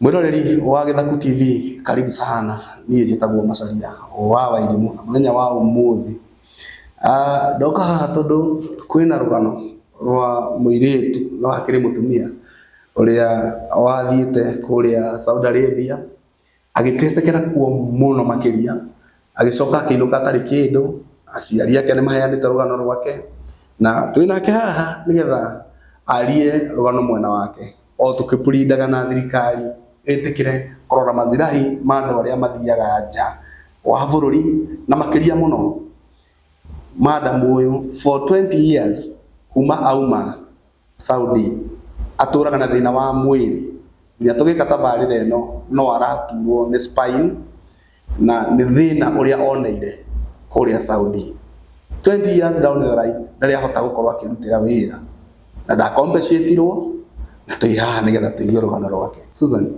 Mwiroreri wa Githaku TV, karibu sana. Niĩ njĩtagwo Macharia wa Wairimũ na mũthenya wa ũmũthĩ ndoka haha tondũ kwĩna rũgano rwa mũirĩtu no akĩrĩ mũtumia ũrĩa wathiĩte kũrĩa Saudi Arabia agĩtecekera kuo mũno makĩria, agĩcoka akĩinũka atarĩ kĩndũ, aciari ake nĩ maheanĩte rũgano rwake, na twĩ nake haha nĩgetha arie rũgano mwena wake, o tũkĩpurindaga na thirikari ĩtĩkĩre kũrora mathirahi ma andũ arĩa mathiaga nja wa bũrũri, na makĩria mũno madam ũyũ for 20 years kuma auma Saudi atũraga na thĩna wa mwĩrĩ nginya tũgĩka tabarĩra ĩno no araturwo nĩ spine na nĩ thĩna ũrĩa oneire kũrĩa Saudi. 20 years down the line ndarĩ ahota gũkorwo akĩrutĩra wĩra na ndakompensatirwo na twĩ haha nĩgetha tũigue rũgano rwake. Susan,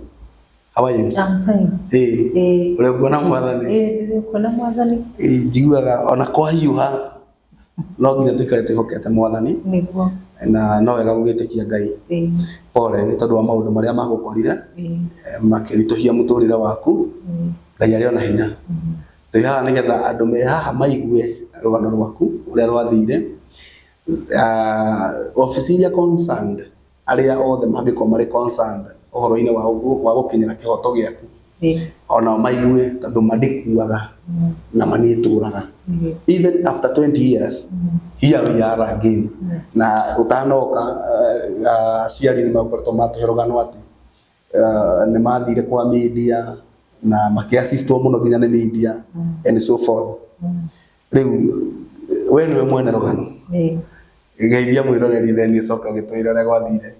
how are you? I'm fine. Ĩĩ, Ĩĩ. ũrĩ kuona Mwathani? Ĩĩ, ndĩrĩ kuona Mwathani. Ĩĩ, njiguaga ona kwahiũha no nginya tũikare twĩhokete Mwathani. Nĩguo. Na no wega gũgĩtĩkia Ngai. Ĩĩ. Pole nĩ tondũ wa maũndũ marĩa magũkorire. Ĩĩ. Makĩritũhia mũtũrĩre waku. Ngai arĩ ona hinya. Twĩ haha nĩgetha andũ me haha maigue rũgano rwaku ũrĩa rwathire. Obici iria concerned, arĩa othe mangĩkorwo marĩ concerned ũhoro-inĩ wa gũkinyĩra kĩhoto gĩaku, onao maigue tondũ ma ndĩkuaga na ma nĩ ĩtũraga. Even after 20 years, here we are again. Na ũtanoka aciari nĩ makoretwo matũhe rũgano atĩ nĩ mathire kwa media na makĩassistwo mũno nginya nĩ media and so forth. Rĩu we nĩwe mwene rũgano. Geithia mwĩroreri then ũcoke ũgĩtwĩre ũrĩa gwathire.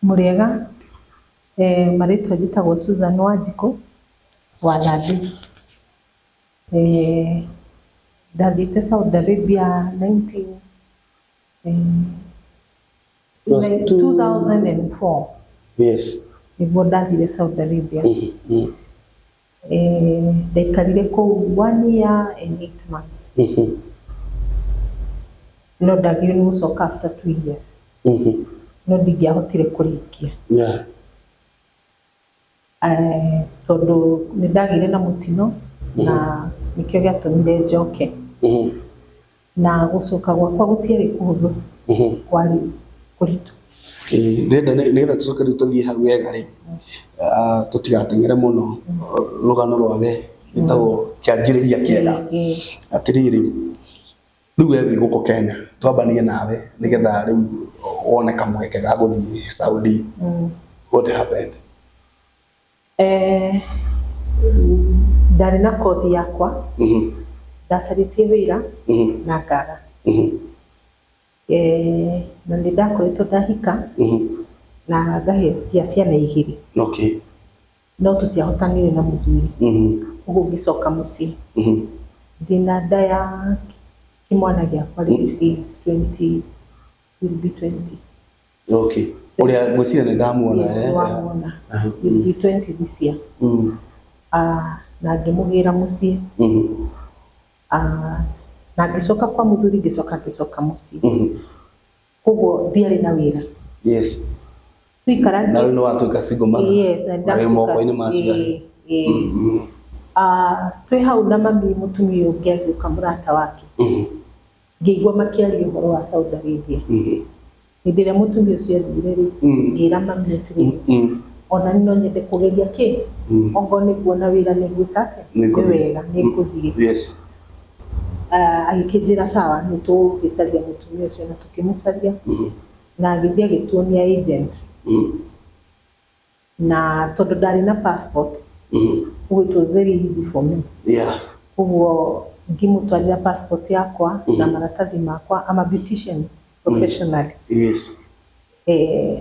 Mũrĩega, marĩtwa njĩtagwo Susan Wanjikũ wa Thandĩ. Ndathiĩte Saudi Arabia 19 Was 2004. Yes. Nĩguo ndathire Saudi Arabia. Ndaikarire kũu 1 year and 8 months. No ndagĩrĩirwo nĩ gũcoka after 2 years. No ndingĩahotire kũrĩkia. Tondũ nĩ ndagĩire na mũtino na nĩkĩo gĩatũmire njoke. Na gũcoka gwakwa gũtiarĩ kũhũthũ, kwarĩ kũritũ. Ndĩrenda nĩgetha tũcoke rĩu tũthiĩ hau wega rĩ, tũtigateng'ere mũno rũgano rwa we gĩtagwo kĩanjĩrĩria kĩega. Atĩrĩrĩ, rĩu we wĩ gũkũ Kenya, twambanie nawe nĩgetha rĩu wone kamweke ga gũthiĩ Saudi. What happened? Ndarĩ na kothi yakwa, ndacarĩtie wĩra na ngaga. Na nĩ ndakoretwo ndahika na ngagĩa ciana igĩrĩ. No tũtiahotanire na mũthuri. Ũguo ngĩcoka mũciĩ. Ndĩna nda ya kĩmwana gĩakwa rĩu is 20, will be 20. Okay. Ũrĩa ngwĩciria nĩ ndamuona. Yes, nĩwamuona. Will be 20 this year. Na ngĩmũgĩra mũciĩ. Na ngĩcoka kwa mũthuri, ngĩcoka ngĩcoka mũciĩ. Koguo ndiarĩ na wĩra. Tũikaranie. Na rĩu nĩ watuĩka single mother. Yes, na Na wĩ moko-inĩ ma aciari. Ĩĩ. Twĩ hau na mami mũtumia ũngĩ agĩũka mũrata wake. Ngĩigua makĩaria ũhoro wa Saudi Arabia. Hĩndĩ ĩrĩa mũtumia ũcio athire rĩ, ngĩra mami atĩrĩrĩ, ona niĩ no nyende kũgeria kĩ, okorwo nĩ nguona wĩra nĩ ngwĩka atĩa? Nĩ wega, nĩ ngũthiĩ. Agĩkĩnjĩra sawa, nĩ tũgũgĩcaria mũtumia ũcio na tũkĩmũcaria. Na agĩthiĩ agĩtuonia agent. Na tondũ ndarĩ na passport, ũguo it was very easy for me. Ũguo ngĩmũtwarĩra passport yakwa na maratathi makwa. I'm a beautician professionally.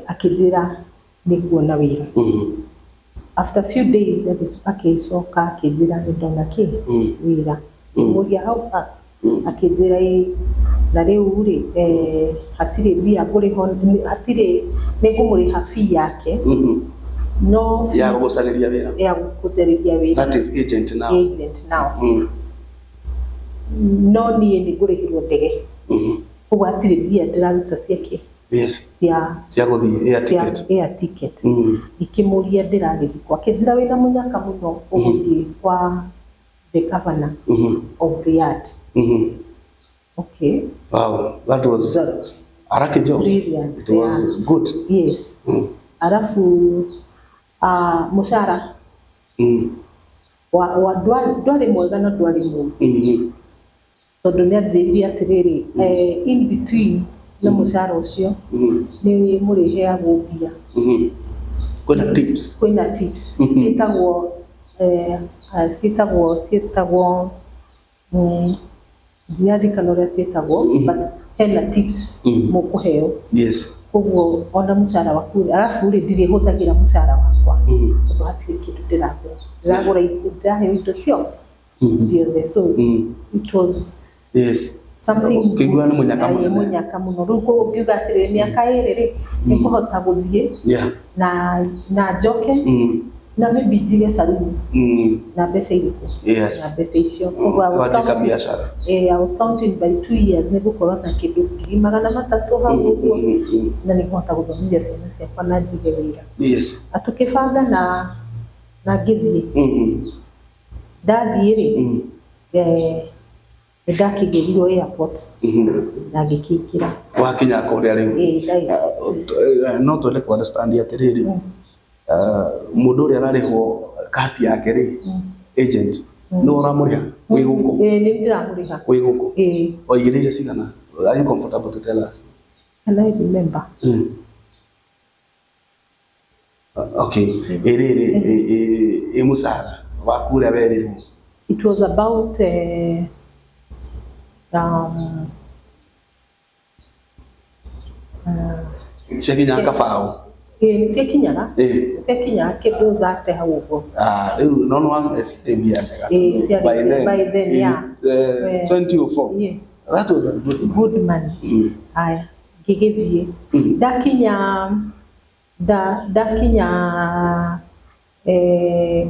Akĩnjĩra nĩ nguona wĩra. After few days agĩcoka akĩnjĩra nĩ ndona kĩ wĩra. Ngĩmũria how fast? Akĩnjĩra ĩĩ. Na rĩu rĩ, hatirĩ mbia ngũrĩhwo, hatirĩ, nĩ ngũmũrĩha fee yake. No Ya gũgũcarĩria wĩra. Ya gũkũnjarĩria wĩra. That is agent now. Agent now. No niĩ nĩ ngũrĩhĩrwo ndege. Koguo hatirĩ mbia ndĩraruta cia kĩ? Yes. Cia Cia gũthiĩ air cia ticket. Air ticket. Ngĩkĩmũria ndĩragĩthiĩ kwa, akĩnjĩra wĩna mũnyaka mũno, ũgũthiĩ kwa the governor of Riyadh. Okay. Wow, that was a lucky job. Brilliant. It was good. Yes. Arabu mũcara wa ndwarĩ mwega no ndwarĩ mũru, tondũ nĩ anjĩrire atĩrĩrĩ, in between na mũcara ũcio nĩ mũrĩheagwo mbia. Kwĩna tips. Kwĩna tips ciĩtagwo ciĩtagwo ndiririkana ũrĩa ciĩtagwo, but hena tips mũkũheo. Koguo ona mũcara waku rĩ, arabu rĩ, ndirĩ hũthagĩra mũcara wakwa tondũ hatirĩ kĩndũ ndĩragũra, ndĩragũra ndĩraheo indo ciothe, so it was something. Ũkĩigua nĩ mũnyaka Ĩĩ, mũnene. Mũnyaka mũno. Rĩu ũngiuga atĩrĩrĩ, mĩaka 2 rĩ, nĩngũhota gũthiĩ na njoke na maybe njige saluni na mbeca irĩkũ, na mbeca icio. Koguo I was Wanjĩka counting- biacara. I was counting by 2 years nĩngũkorwo na kĩndũ 300,000 hau ũguo na nĩngũhota gũthomithia ciana ciakwa na njige wĩra. Na tũkĩbanga na ngĩthiĩ. Ndathiĩ rĩ, nĩ ndakĩgĩrirwo airport na ngĩkĩingĩra. Wakinya kũrĩa rĩu, Ĩĩ, no twende ku understand atĩrĩrĩ, mũndũ ũrĩa ararĩhwo kati yake rĩ, agent nĩ ũramũrĩha wĩ gũkũ? Ĩĩ, nĩ ndĩramũrĩha. Wĩ gũkũ? Ĩĩ. Waigĩrĩire cigana? Are you comfortable to tell us? Can I remember? Okay, ĩrĩrĩ ĩ mũcara waku ũrĩa werirwo? It was about Ciakinya kabaũ? Ĩĩ, nĩ ciakinyaga. Ĩĩ. Ciakinyaga kĩndũ 30 hau ũguo. Ah, rĩu no no ciarĩ mbia njega. Ĩĩ, ciarĩ by then, by then, in, yeah. 2004. Yes. That was a good money. Good money. Haya, ngĩgĩthiĩ. Ndakinya ndakinya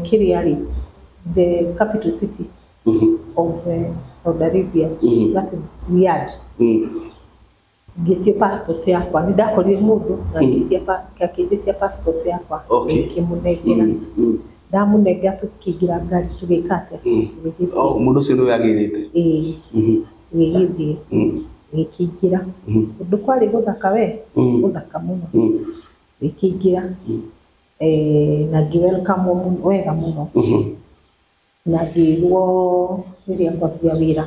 kĩrĩa rĩ, the capital city of Saudi Arabia, that is Riyadh, ngĩtio passport yakwa. Nĩ ndakorire mũndũ na akĩnjĩtia passport yakwa. Ngĩkĩmũnengera. Ndamũnengera, tũkĩingĩra ngari, tũgĩka atĩa? Tũgĩgĩthiĩ. Oh, mũndũ ũcio nĩwe agĩrĩte? Ĩĩ. Tũgĩgĩthiĩ. Gĩkĩingĩra ũndũ kwarĩ gũthaka we, gũthaka mũno. Gĩkĩingĩra na ngĩ-welcome wega mũno na ngĩrwo rĩrĩa ngwambia wĩra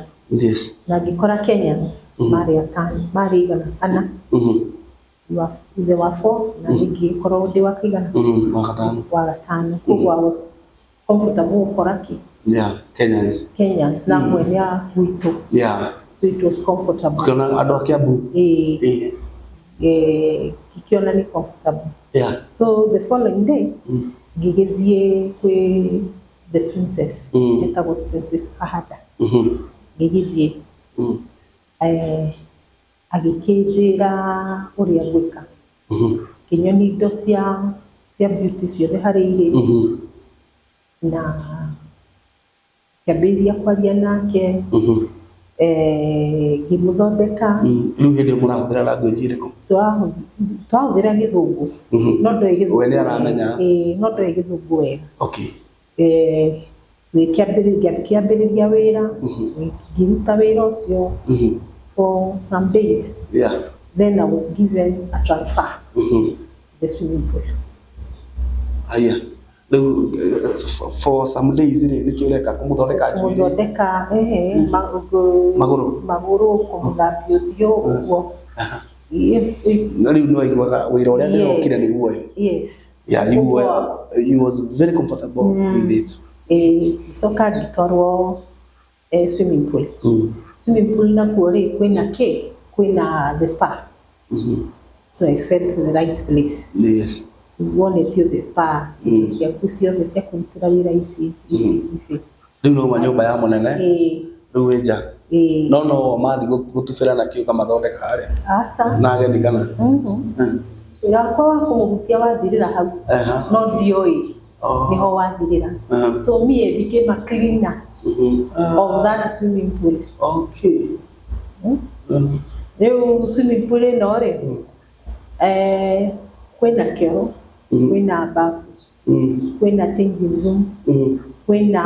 na ngĩkora Kenyans marĩ atano, marĩ igana ana. There were four na ngĩkorwo ndĩ wa kĩigana? Wa gatano. Wa gatano. Koguo I was comfortable gũkora kĩ? Yeah, Kenyans. Kenyans na amwe nĩ a gwitũ. So it was comfortable. Ũkĩona andũ a Kiambu. Ĩĩ. Ĩĩ. Ngĩkĩona nĩ comfortable. So the following day ngĩgĩthiĩ kwĩ the princess, etagwo Princess Fahada. Ngĩgĩthiĩ, agĩkĩnjĩra ũrĩa ngwĩka, ngĩnyonia indo cia beauty ciothe harĩa irĩ na ngĩambĩrĩria kwaria nake, ngĩmũthondeka. Rĩu hĩndĩ ĩyo mũrahũthĩra language ĩrĩkũ? Twahũthĩra Gĩthũngũ, no ndoĩ Gĩthũngũ. We nĩ aramenya? Ĩĩ, no ndoĩ Gĩthũngũ wega. Ngĩambĩrĩria wĩra, ngĩruta wĩra ũcio for some days. Then I was given a transfer to the swimming pool. Haya, rĩu for some days rĩ, nĩkĩ ũreka? Kũmũthondeka njuĩrĩ? Kũmũthondeka Magũrũ? Magũrũ, kũmũthambia ũthiũ ũguo. Na rĩu nĩ waiguaga wĩra ũrĩa ndĩrokire nĩguo ũyũ? Yes. Yeah, you was very comfortable with it. Ĩĩ, ngĩcoka ngĩtwarwo swimming pool. Swimming pool nakuo rĩ, kwĩna kĩ, kwĩna the spa. So I felt the right place. Wonetio the spa, indo ciaku ciothe cia kũrutĩra wĩra ici ici ici. Rĩu no nyũmba ya mũnene. Ĩĩ. Rĩu wĩ nja. Ĩĩ. No mathiĩ gũtubĩra na kĩ ũkamathondeka harĩa? Aca. Na ageni kana? Wĩra wakwa wa kũmũhutia wathirĩra hau. No ndioĩ nĩho wathirĩra. So me, I became a cleaner of that swimming pool. Rĩu swimming pool ĩno rĩ, Kwĩna kĩoro, kwĩna bafu, kwĩna changing room, kwĩna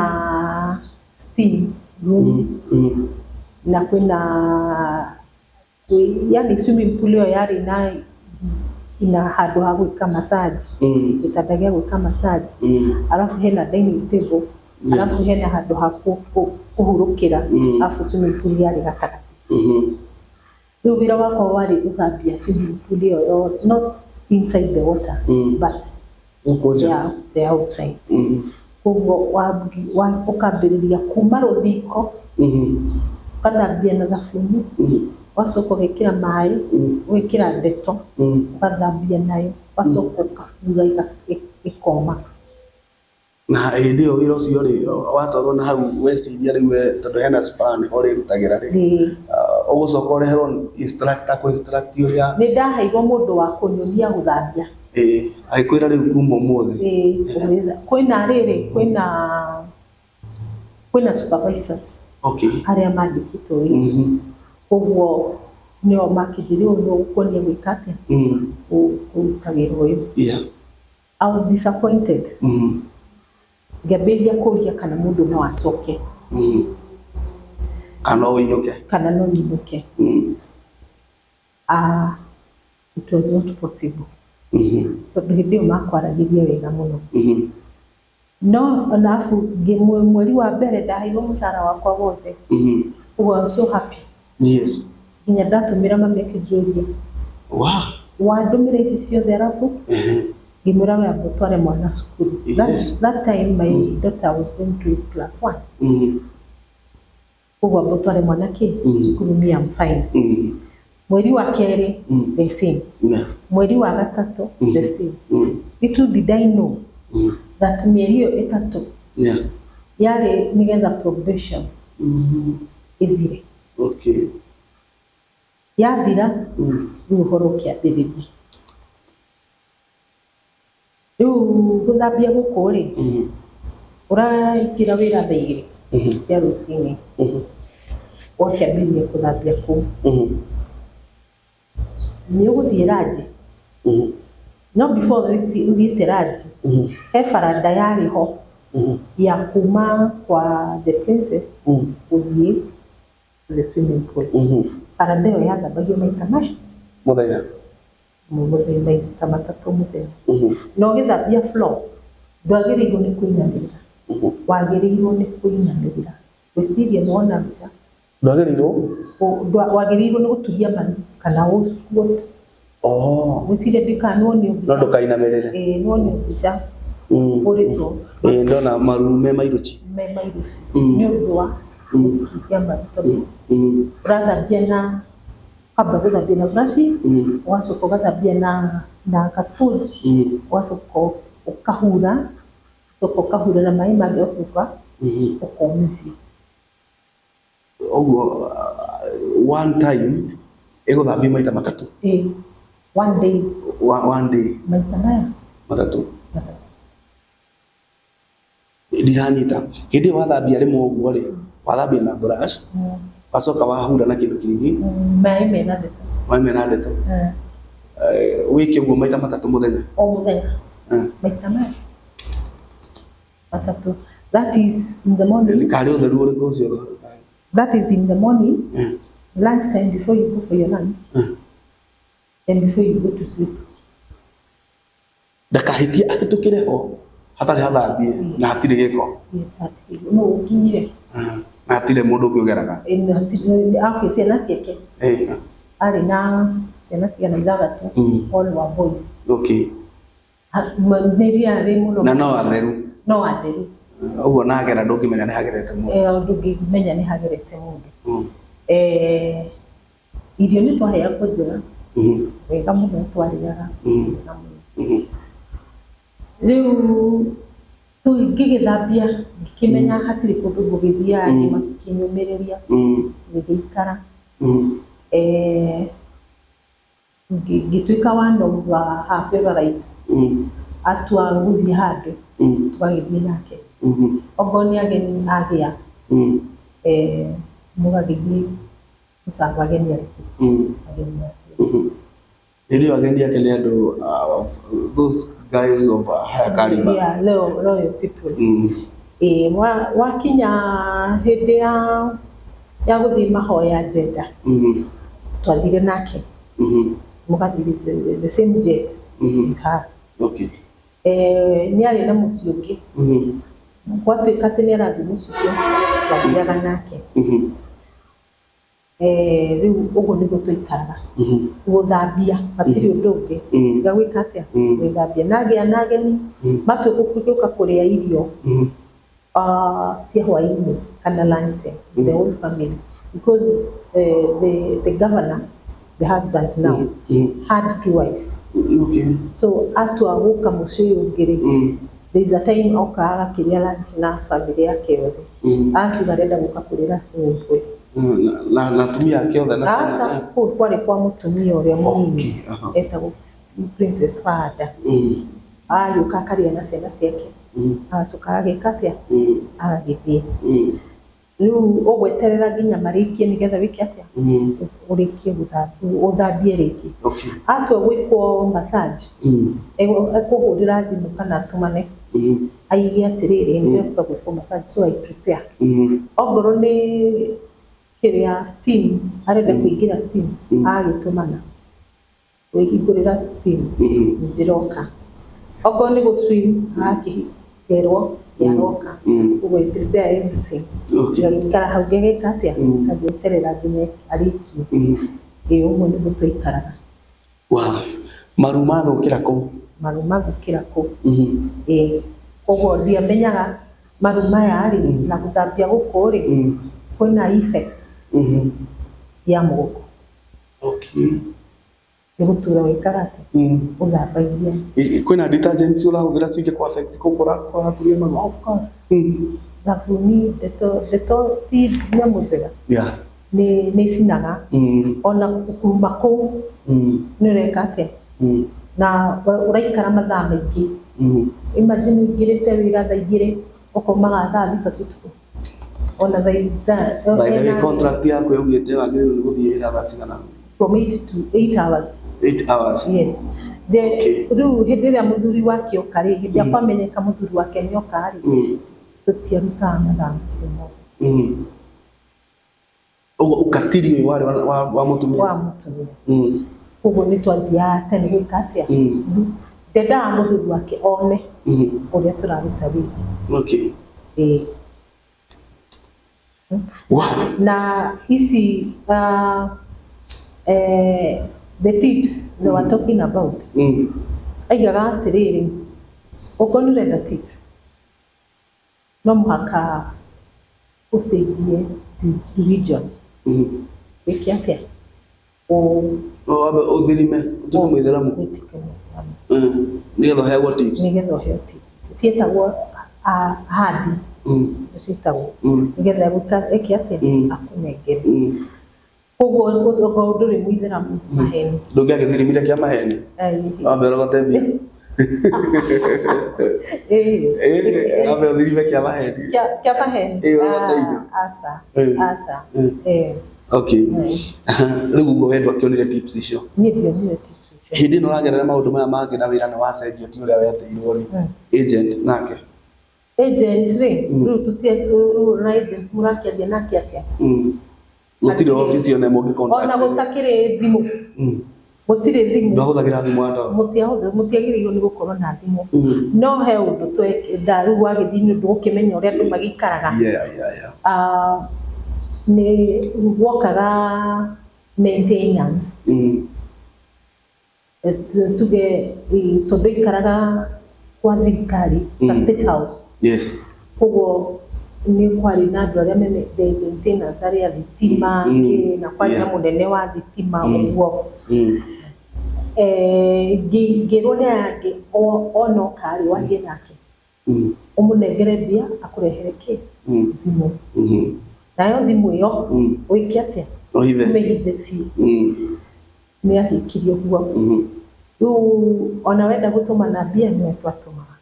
steam room, na kwĩna yani swimming pool ĩyo yarĩ na ina handũ ha gwĩka massage, gĩtanda gĩa gwĩka massage, alafu hena dining table, alafu hena handũ ha kũhurũkĩra, alafu swimming pool yarĩ gatagatĩ. Rĩu wĩra wakwa warĩ gũthambia swimming pool ĩyo yothe, not inside the water, but gũkũ nja. Yeah, the outside. Koguo ũkambĩrĩria kuma rũthingo, ũgathambia na thabuni, ũgacoka ũgekĩra maĩ, ũgekĩra ndeto, ũgathambia nayo, ũgacoka ũkahura ĩkoma. Na hĩndĩ ĩyo wĩra ũcio rĩ, watwarwo na hau weciria rĩu we tondũ hena spa nĩho ũrĩrutagĩra rĩ, ũgũcoka ũreherwo instructor kũ instruct ũrĩa? Nĩ ndaheirwo mũndũ wa kũnyonia gũthambia. Ĩĩ, agĩkwĩra rĩu kuma ũmũthĩ. Ĩĩ, kwĩna rĩrĩ, kwĩna supervisors arĩa mandĩkĩtwo wĩra. Koguo nĩo makĩnjĩra ũyũ nĩ ũgũkuonia gwĩka atĩa, kũruta wĩra ũyũ. I was disappointed. Ngĩambĩrĩria kũria kana mũndũ no acoke. Kana no ũinũke. Kana no nyinũke. Ah, it was not possible. Tondũ hĩndĩ ĩyo makwaragĩria wega mũno. No alafu mweri wa mbere ndaheirwo mũcara wakwa wothe. Ũguo I was so happy. Nginya ndatũmĩra mami akĩnjũria. Wandũmĩra ici ciothe alafu ngĩmwĩra we amba ũtware mwana cukuru. That time my daughter was going to class 1. Koguo amba ũtware mwana kĩ cukuru, me I'm fine. Mweri wa kerĩ, the same. Mweri wa gatatũ, the same. Little did I know that mĩeri ĩyo 3 yarĩ nĩgetha probation ĩthire. Yathira, rĩu ũhoro ũkĩambĩrĩria. Rĩu gũthambia gũkũ rĩ, ũraingĩra wĩra thaa 2 cia rũcinĩ, ũgakĩambĩrĩria gũthambia kũu. Nĩ ũgũthiĩ ranji. No before ũthiĩte ranji, he baranda yarĩ ho ya kuma kwa the princess gũthiĩ to the swimming pool. Baranda ĩyo yathambagio maita maya mũthenya. Mũthenya, maita 3 mũthenya. Na ũgĩthambia floor ndwagĩrĩirwo nĩ kũinamĩrĩra. Wagĩrĩirwo nĩ kũinamĩrĩra. Gwĩciria nĩ wona mbica. Ndwagĩrĩirwo? Wagĩrĩirwo nĩ gũturia maru kana ũ squat. Gwĩciria ndikanonio mbica. No ndũkainamĩrĩre. Ĩĩ, nonio mbica. Ũrĩtwo. Ĩĩ, ndona maru me mairuci. Me mairuci. Nĩ ũndũ wa gũturia maru tondũ ũrathambia na kwamba gũthambia na brush, ũgacoka ũgathambia na ka sponge, ũgacoka ũkahura, ũgacoka ũkahura na maĩ mangĩ ũgacoka ũkomithia. Ũguo one time ĩgũthambio maita 3. Ĩĩ, one day. One day. Maita maya? 3. 3. Ndiranyita. Hĩndĩ ĩyo wathambia rĩmwe ũguo rĩ, wathambia na brush, wacoka wahura na kĩndũ kĩngĩ. Maĩ mena ndeto. Maĩ mena ndeto. Wĩke ũguo maita 3 mũthenya. O mũthenya. Maita maya 3. That is in the morning. Karĩ ũtheru ũrĩkũ ũcio? That is in the morning. Lunch time before you go for your lunch. And before you go to sleep. Ndakahĩtie ahĩtũkĩre ho hatarĩ hathambie na hatirĩ gĩko. Yes, hatirĩ. No ũkinyire. Na hatirĩ mũndũ ũngĩ ũgeraga. Okay, ciana ciake. Arĩ na ciana cigana 6, all were boys. Nĩ rĩarĩ mũno. Na no atheru. No atheru. Ũguo na agera ndũngĩmenya nĩ hagerete mũndũ. Ndũngĩmenya nĩ hagerete mũndũ. Irio nĩ twaheagwo njega. Wega mũno twarĩaga. Wega mũno. Rĩu ngĩgĩthambia, ngĩkĩmenya hatirĩ kũndũ ngũgĩthiaga, makĩnyũmĩrĩria, ngĩgĩikara. Ngĩtuĩka one of her favorite. Atua gũthiĩ handũ, tũgagĩthiĩ nake. Okorwo nĩ ageni agĩa, mũgagĩthiĩ gũcaba ageni arĩkũ? Ageni acio. Hĩndĩ ĩyo ageni ake nĩ andũ those guys of higher caliber. Yeah, royal people. Ĩĩ, wakinya hĩndĩ ya gũthiĩ mahoya Jeddah, twathire nake, mũgathiĩ the same jet with her. Nĩ arĩ na mũciĩ ũngĩ, gwatuĩka atĩ nĩ arathiĩ mũciĩ ũcio, twathiaga nake. Rĩu ũguo nĩguo twaikaraga, gũthambia hatirĩ ũndũ ũngĩ tiga gwĩka atĩa, gwĩthambia. Na agĩa na ageni matua gũka kũrĩa irio cia hwaĩ-inĩ kana lunch time, the whole family, because the governor, the husband now, had two wives. So atua gũka mũciĩ ũyũ ũngĩ rĩ, there is a time oka agakĩrĩa lunch na family yake yothe, agakiuga arenda gũka kũrĩra swimming pool. Na atumia ake othe na Aca, ciana? Kũu kwarĩ kwa mũtumia ũrĩa mũnini, etagwo Princess Fahada. Agĩũka akarĩa na ciana ciake, agacoka agagĩka atĩa, agagĩthiĩ. Rĩu ũgweterera nginya marĩkie nĩgetha wĩke atĩa, ũrĩkie ũthambie rĩngĩ. Atua gwĩkwo massage, ekũhũrĩra thimũ kana atũmane, aige atĩrĩrĩ, ndĩrenda gwĩkwo massage, so I prepare. Ongorwo nĩ kĩrĩa steam, arenda kũingĩra steam, agagĩtũmana, wĩhingũrĩra steam, ndĩroka. Okorwo nĩ gũ swim, agakĩrwo nĩaroka. Ũguo I prepare everything. Ngagĩikara hau ngĩgĩka atĩa, ngagĩeterera nginya arĩkie. Ĩĩ, ũguo nĩguo twaikaraga. Wow. Maru mathũkĩra kũu? Maru mathũkĩra kũu. Ĩĩ, koguo ndiamenyaga maru maya rĩ, na gũthambia gũkũ rĩ, kwĩna effect ya mũgongo. Nĩ gũtura wĩkaga atĩa, ũthambagia. Kwĩna detergents ũrahũthĩra cingĩkũ affect kũkũra kũraturia magũrũ? Of course. Thabuni, Dettol ti nyamũ njega. Nĩ icinaga. Ona kuma kũu nĩ ũreka atĩa, na ũraikara mathaa maingĩ. Imagine ũingĩrĩte wĩra thaa 2, ũkaumaga thaa 6 cia ũtukũ. Ona thaa By the way, contract yaku yaugĩte wagĩrĩirwo nĩ gũthiĩ wĩra thaa cigana? From 8 to 8 hours. 8 hours. Yes. Rĩu hĩndĩ ĩrĩa mũthuri wake oka rĩ, hĩndĩ ĩrĩa kwamenyeka mũthuri wake nĩ oka rĩ, tũtiarutaga mathaa macio mothe. Ũguo ũkatiri ũyũ warĩ wa mũtumia? Wa mũtumia. Koguo nĩ twathiaga tene gwĩka atĩa, ndendaga mũthuri wake one ũrĩa tũraruta wĩra. Ĩĩ. Na ici the tips they were talking about, aigaga atĩrĩrĩ, okorwo nĩ ũrenda tip, no mũhaka ũcenjie religion. Wĩke atĩa? Wambe ũthirime ũtuĩke mũithĩramu? Wĩtĩke mũithĩramu. Nĩgetha ũheagwo tips. Nĩgetha ũheo tips ciĩtagwo hadi, ciĩtagwo, nĩgetha eke atĩa, akũnengere. Koguo okorwo ndũrĩ mũithĩramu, maheni. Ndũngĩagĩthirimire kĩa maheni? Ai. Wambe ũrogote mbia. Ĩĩ. Wambe ũthirime kĩa maheni. Kĩa maheni. Ĩĩ, ũrogote indo. Aca. Aca. Rĩu ũguo we ndwakĩonire tips icio? Niĩ ndionire tips icio. Hĩndĩ ĩno ũragerera maũndũ maya mangĩ na wĩra nĩ wacenjia, ti ũrĩa wetĩirwo rĩ, agent nake? Agent rĩ, rĩu tũtie rĩu na agent mũrakĩaria nake atĩa? Gũtirĩ obici ona ĩmwe ũngĩ Ona contact? gũtakĩrĩ thimũ. Gũtirĩ thimũ. Ndwahũthagĩra thimũ hata? Mũtiagĩrĩirwo nĩ gũkorwo na thimũ. No he ũndũ tweka rĩu wagĩthiĩ nĩ ũndũ gũkĩmenya ũrĩa andũ magĩikaraga. Nĩ guokaga maintenance. Tuge tondũ aikaraga kwa thirikari ta State House. Koguo nĩ kwarĩ na andũ arĩa mene the maintenance, arĩa thitima, kĩ, na kwarĩ na mũnene wa thitima ũguo. Ngĩrwo nĩ aya angĩ, ona oka rĩ, wathiĩ nake, ũmũnengere mbia akũrehere kĩ, thimũ. Nayo thimũ ĩyo wĩke atĩa? Ũhithe. Ũmĩhithe biũ. Nĩ agĩkire ũguo. Rĩu ona wenda gũtũmana mbia, nĩwe twatũmaga.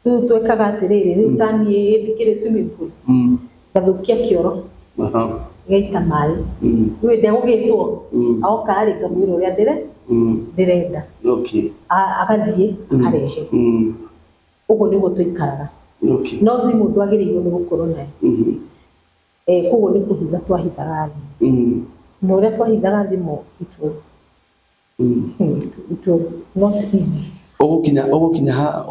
Rĩu twekaga atĩrĩrĩ, rĩu ta niĩ ndikĩrĩ swimming pool, ngathũkia kĩoro, ngaita maĩ. Rĩu hĩndĩ ĩrĩa gũgĩtwo, oka rĩ, ngamwĩra ũrĩa ndĩre Ndĩrenda. Agathiĩ akarehe. Ũguo nĩguo tũikaraga. No thimũ ndwagĩrĩirwo nĩ gũkorwo nayo. Koguo nĩ kũhitha twahithaga thimũ. Na ũrĩa twahithaga thimũ, it was not easy. Ũgũkinya ha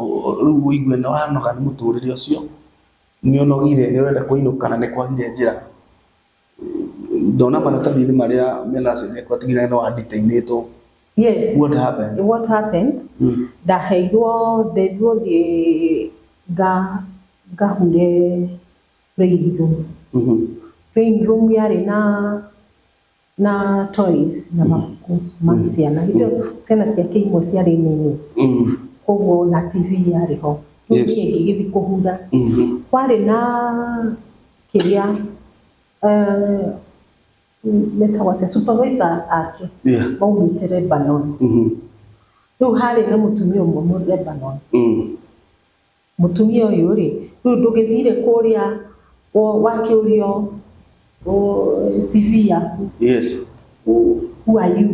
rĩu ũigue nĩ wanoga nĩ mũtũrĩre ũcio, nĩ ũnogire, nĩ ũrenda kũinũka na nĩ kwagire njĩra? Ndona maratathi-inĩ marĩa mena aciari nginya nĩ wa-detainĩtwo. Yes. What happened? What happened? Ndaheirwo, nderirwo thiĩ ngahure playing room. Playing room yarĩ na toys na mabuku ma ciana. Hĩndĩ ĩyo ciana ciake imwe ciarĩ nini. Koguo na TV yarĩ ho. Rĩu niĩ ngĩgĩthiĩ kũhura. Kwarĩ na kĩrĩa metagwo atĩa, supervisor ake maumĩte Lebanon. Rĩu harĩ na mũtumia ũmwe mũ Lebanon. Mũtumia ũyũ rĩ, rĩu ndũgĩthire kũrĩa wakĩũrio CV yaku. Who are you?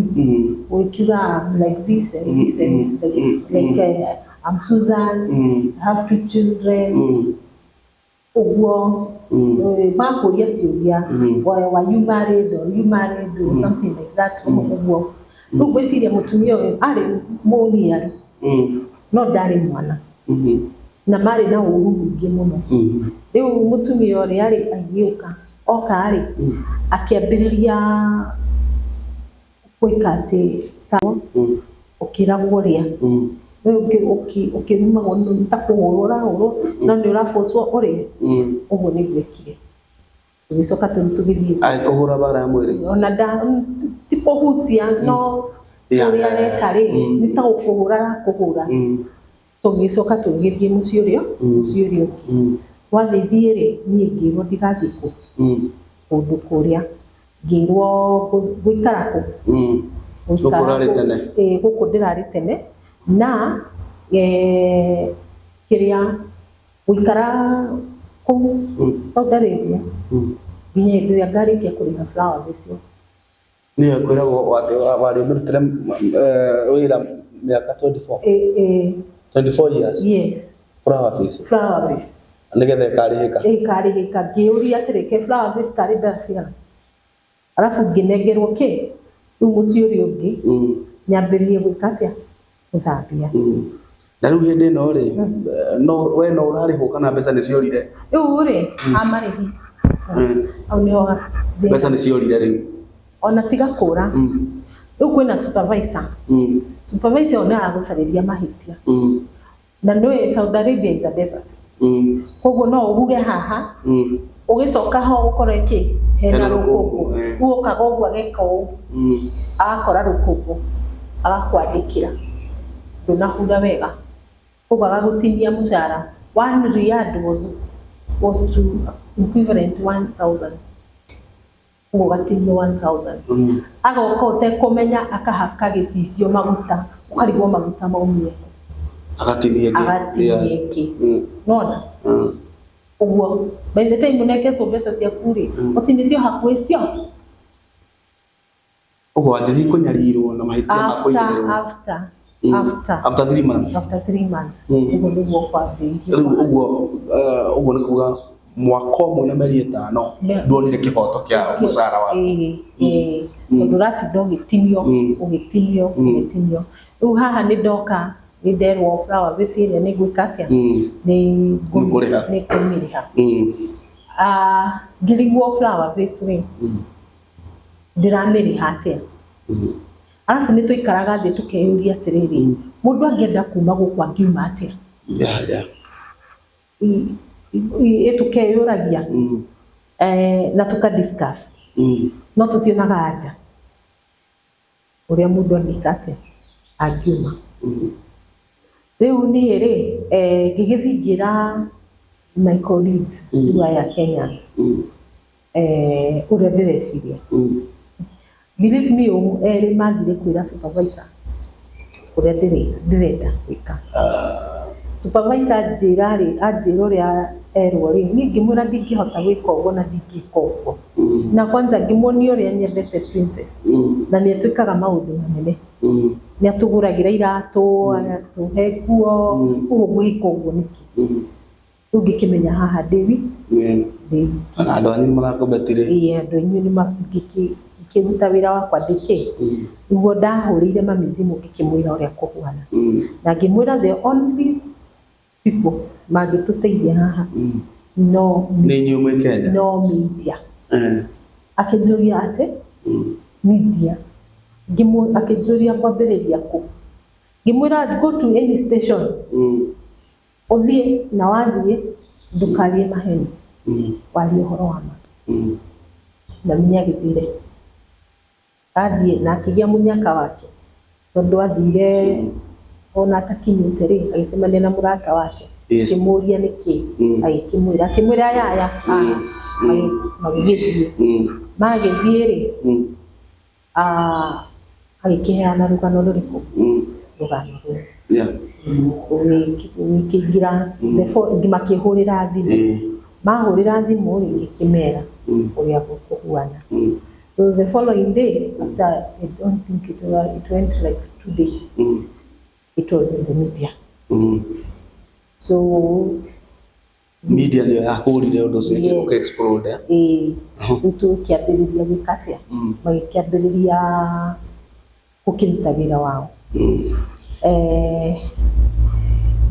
Ũkiuga I'm like this and this and this, like I'm Susan, I have two children. Ũguo makũria ciũria, were you married or you married or something like that, ũguo. Rĩu ngwĩciria mũtumia ũyũ arĩ mũniaru no ndarĩ mwana na marĩ na ũru mũingĩ mũno. Rĩu mũtumia ũrĩa rĩ, agĩũka, oka rĩ, akĩambĩrĩria gwĩka atĩ ta ũkĩragwo ũrĩa rĩu ũkĩrumagwo nĩ ta kũhũrwo ũrahũrwo, no nĩ ũrabocwo ũrĩe. Ũguo nĩguo ekire. Tũgĩcoka tũgĩthiĩ. Agĩkũhũra bara ya mwĩrĩ? Ona nda ti kũhutia, no ũrĩa areka rĩ, nĩ ta gũkũhũra arakũhũra. Tũgĩcoka tũgĩthiĩ mũciĩ ũrĩa ũngĩ. Twagĩthiĩ rĩ, niĩ ngĩrwo ndigathiĩ kũ kũndũ kũrĩa, ngĩrwo gũikara kũ Gũkũ ũrarĩ tene? Ĩĩ, gũkũ ndĩrarĩ tene na kĩrĩa gũikara kũu Saudi Arabia nginya hĩndĩ ĩrĩa ngarĩkia kũrĩha flowers icio. Nĩyo kwĩragwo atĩ warĩ ũmĩrutĩre wĩra mĩaka 24? Ĩĩ. 24 years? Yes. Flower vase? Flower vase. Nĩgetha ĩkarĩhĩka? Ĩkarĩhĩka. Ngĩũria atĩrĩ, ke flower vase karĩ mbeca cigana? Arabu ngĩnengerwo kĩ rĩu mũciĩ ũrĩa ũngĩ nyambĩrĩrie gwĩka atĩa, gũthambia. Na rĩu hĩndĩ ĩno rĩ, no we no ũrarĩhwo kana mbeca nĩ ciorire? Rĩu rĩ, amarĩhi hau nĩho Mbeca nĩ ciorire rĩu? Ona tiga kũra. Rĩu kwĩna supervisor. Supervisor ũyũ nĩ aragũcarĩria mahĩtia. Na nĩũĩ Saudi Arabia is a desert. Koguo no ũhure haha, ũgĩcoka ho ũkore kĩ hena Hena rũkũngũ. Rũkũngũ. Rĩu okaga ũguo, ageka ũũ, agakora rũkũngũ, agakwandĩkĩra ndũnahura wega, koguo agagũtinia mũcara. 1 riyal was to equivalent 1000, ũguo ũgatinio 1000. Agoka ũtekũmenya, akahaka gĩcicio maguta, ũkarigwo maguta maumire kũ. Agatinia ĩngĩ. Agatinia ĩngĩ. Nona ũguo by the time ũnengetwo mbeca ciaku rĩ, ũtinĩtio hakuhĩ cio. Ũguo wanjĩrĩirie kũnyarirwo na mahĩtia ma After kũigĩrĩrwo? After after After 3 months? After 3 months. Ũguo nĩguo kwambĩrĩirie. Rĩu ũguo nĩ kuga mwaka ũmwe na mĩeri 5 nduonire kĩhoto kĩa mũcara waku. Ĩĩ, tondũ ũratinda ũgĩtinio, ũgĩtinio, ũgĩtinio. Rĩu haha nĩ ndoka, nĩ nderwo flower vase ĩrĩa nĩ ngwĩka atĩa, nĩ Nĩũkũrĩha. Nĩ kũmĩrĩha. Ah, ngĩrigwo flower vase rĩ, ndĩramĩrĩha atĩa? Arabu nĩ tũikaraga thĩ tũkeyũria atĩrĩrĩ, mũndũ angĩenda kuma gũkũ angiuma atĩa? Tũkeyũragia na tũka discuss, no tũtionaga anja ũrĩa mũndũ angĩka atĩa, angiuma. Rĩu niĩ rĩ, ngĩgĩthiĩ ngĩra my colleagues, rĩu aya Kenyans, ũrĩa ndĩreciria. Believe me, erĩ mathire kwĩra supervisor ũrĩa ndĩrenda gwĩka. Supervisor anjĩra rĩ, anjĩra ũrĩa erwo rĩ, niĩ ngĩmwĩra ndingĩhota gwĩka ũguo na ndingĩka ũguo. Na kwanza ngĩmuonia ũrĩa nyendete Princess. Na nĩ atwĩkaga maũndũ manene. Nĩ atũgũragĩra iratũ, agatũhe nguo, ũguo ngwĩka ũguo nĩkĩ? Rĩu ngĩkĩmenya haha ndĩ wiki. Ona andũ anyu nĩ marakũbetire. Ĩĩ, andũ anyu nĩ ngĩkĩruta wĩra wakwa ndĩkĩ. Nĩguo ndahũrĩire mami thimũ ngĩkĩmwĩra ũrĩa kũhuana. Na ngĩmwĩra the only people mangĩtũteithia haha no Nĩ inyuĩ mwĩ Kenya. No media. Akĩnjũria atĩ media. Akĩnjũria kwambĩrĩria kũ. Ngĩmwĩra go to any station. Ũthiĩ na wathiĩ ndũkarie maheni. Warie ũhoro wa ma. Na nĩ agĩthire. Athiĩ na akĩgĩa mũnyaka wake. Tondũ athire ona atakinyĩte rĩ, agĩcemania na mũrata wake. Akĩmũria nĩkĩ, agĩkĩmwĩra, akĩmwĩra aya aya, magĩgĩthiĩ. Magĩthiĩ rĩ, agĩkĩheana rũgano rũrĩkũ? Rũgano rũu. Rũgĩkĩingĩra, makĩhũrĩra thimũ. Mahũrĩra thimũ rĩ, ngĩkĩmera ũrĩa gũkũhuana. So the following day, after I don't think it went like 2 days, it was in the media. So media nĩyo yahũrire ũndũ ũcio ũkĩ explode. Rĩu tũkĩambĩrĩria gwĩka atĩa? Magĩkĩambĩrĩria gũkĩruta wĩra wao.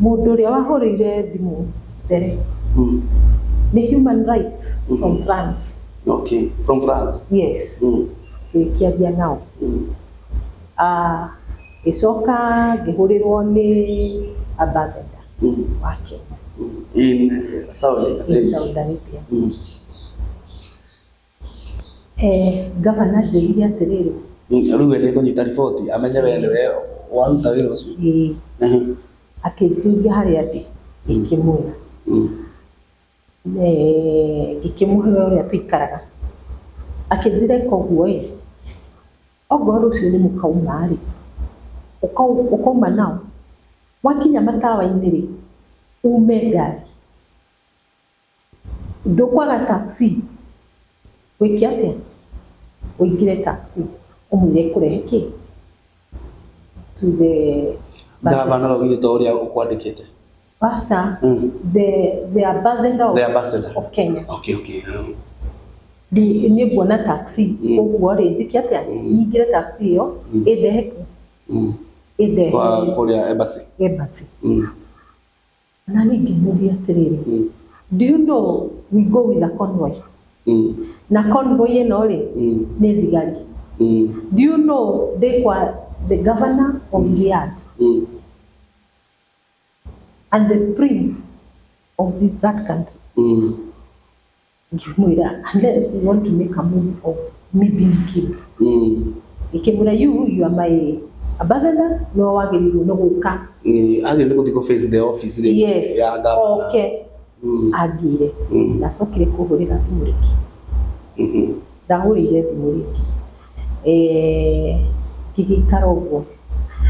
Mũndũ ũrĩa wahũrĩire thimũ mbere nĩ human rights from France. Okay, from France. Yes. Tũgĩkĩaria nao. Gĩcoka ngĩhũrĩrwo nĩ ambassador wa Kenya. In Saudi Arabia. In Saudi Arabia. Governor anjĩrire atĩrĩrĩ. Rĩu we nĩekũnyita riboti amenye we nĩwe waruta wĩra ũcio. Akĩnjũria harĩa ndĩ, ngĩkĩmwĩra. Ngĩkĩmũhe ũrĩa tũikaraga. Akĩnjĩra ĩka ũguo ĩ, ongorwo rũciũ nĩ mũkauma rĩ, ũkauma nao. Mwakinya matawa-inĩ rĩ, ume ngari. Ndũkwaga taxi. Wĩke atĩa? Ũingĩre taxi. Ũmwĩre ĩkũrehe kĩ? To the Governor augire ta ũrĩa ũkwandĩkĩte. Aca, the ambassador of Kenya. Okay, okay. Niĩ nguona taxi, ũguo rĩ, njĩke atĩa? Nyingĩre taxi ĩyo, ĩndehe kũ? Ĩndehe Kwa kũrĩa embassy. Embassy. Na niĩ ngĩmũria atĩrĩrĩ, do you know we go with a convoy? Na convoy ĩno rĩ, nĩ thigari. Do you know ndĩ kwa the governor of Riyadh and the prince of that country? Ngĩmwĩra, unless you want to make a movie of me being killed. Ngĩkĩmwĩra, you are my ambassador, no wagĩrĩirwo nĩ gũka. Agĩrĩirwo nĩ gũthiĩ kũ face the office rĩ. Yes. Ya governor. Okay. Angĩire. Ndacokire kũhũrĩra thimũ rĩngĩ. Ndahũrĩire thimũ rĩngĩ. Ngĩgĩikara ũguo.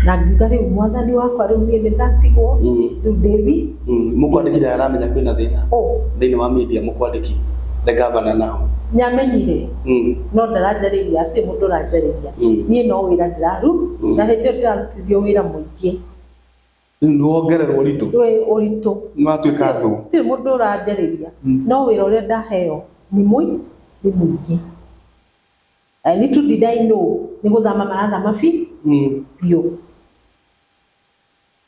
Na ngiuga rĩu mwathani wakwa rĩu niĩ nĩndatigwo, rĩu ndĩ wi. Mũkwandĩki aramenya kwĩna thĩna. Thĩinĩ wa media mũkwandĩki the governor now. Nĩamenyire. No ndaranjarĩria, hatirĩ mũndũ ũranjarĩria. Niĩ no wĩra na hĩndĩ ĩyo ndĩrarutithio wĩra mũingĩ. Rĩu nĩwongererwo ũritũ. Rĩu ũritũ. Nĩwatuĩka thũ. Hatirĩ mũndũ ũranjarĩria. No wĩra ũrĩa ndaheo nĩ mũingĩ. Little did I know nĩ gũthama marathama biũ.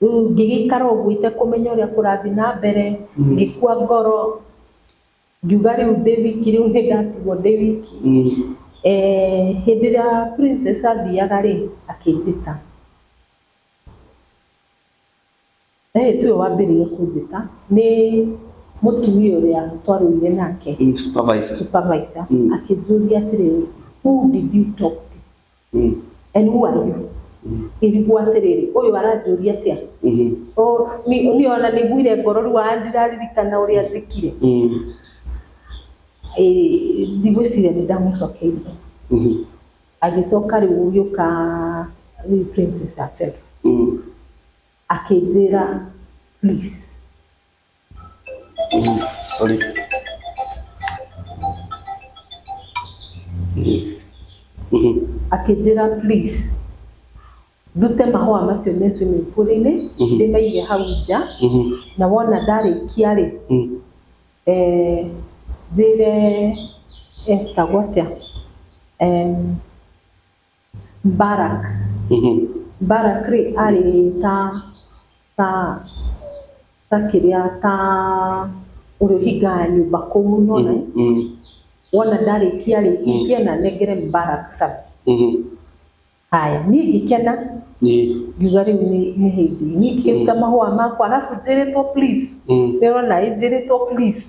Rĩu ngĩgĩikara ũguo itekũmenya ũrĩa kũrathiĩ na mbere, ngĩkua ngoro, ngiuga rĩu ndĩ wiki, rĩu nĩndatigwo ndĩ wiki. Hĩndĩ ĩrĩa Princess athiaga rĩ, akĩnjĩta. Tiwe wambĩrĩirie kũnjĩta, nĩ mũtumia ũrĩa twarũire nake. Supervisor. Supervisor. Akĩnjũria atĩrĩrĩ, who did you talk to? And who are you? Ngĩrigwo atĩrĩrĩ, ũyũ aranjũria atĩa? Niĩ ona nĩnguire ngoro rĩu ndiraririkana ũrĩa njĩkire. Ndigwĩciria nĩ ndamũcokeirie. Agĩcoka rĩu gũgĩũka rĩu Princess herself. Akĩnjĩra Please. Sorry. Akĩnjĩra please ndute mahũa macio me swimming pool-inĩ, ndĩmaige hau nja, na wona ndarĩkia rĩ, njĩre etagwo atĩa, Mbarak. Mbarak rĩ arĩ ta kĩrĩa ta ũrĩa ũhingaga nyũmba kũu nona, wona ndarĩkia rĩ, ingĩona nengere Mbarak cabi. Haya, niĩ ngĩkena, ngiuga rĩu nĩ hĩndĩ niĩ ngĩruta mahũa makwa, arabu njĩrĩtwo please, nĩũrona ĩ njĩrĩtwo please,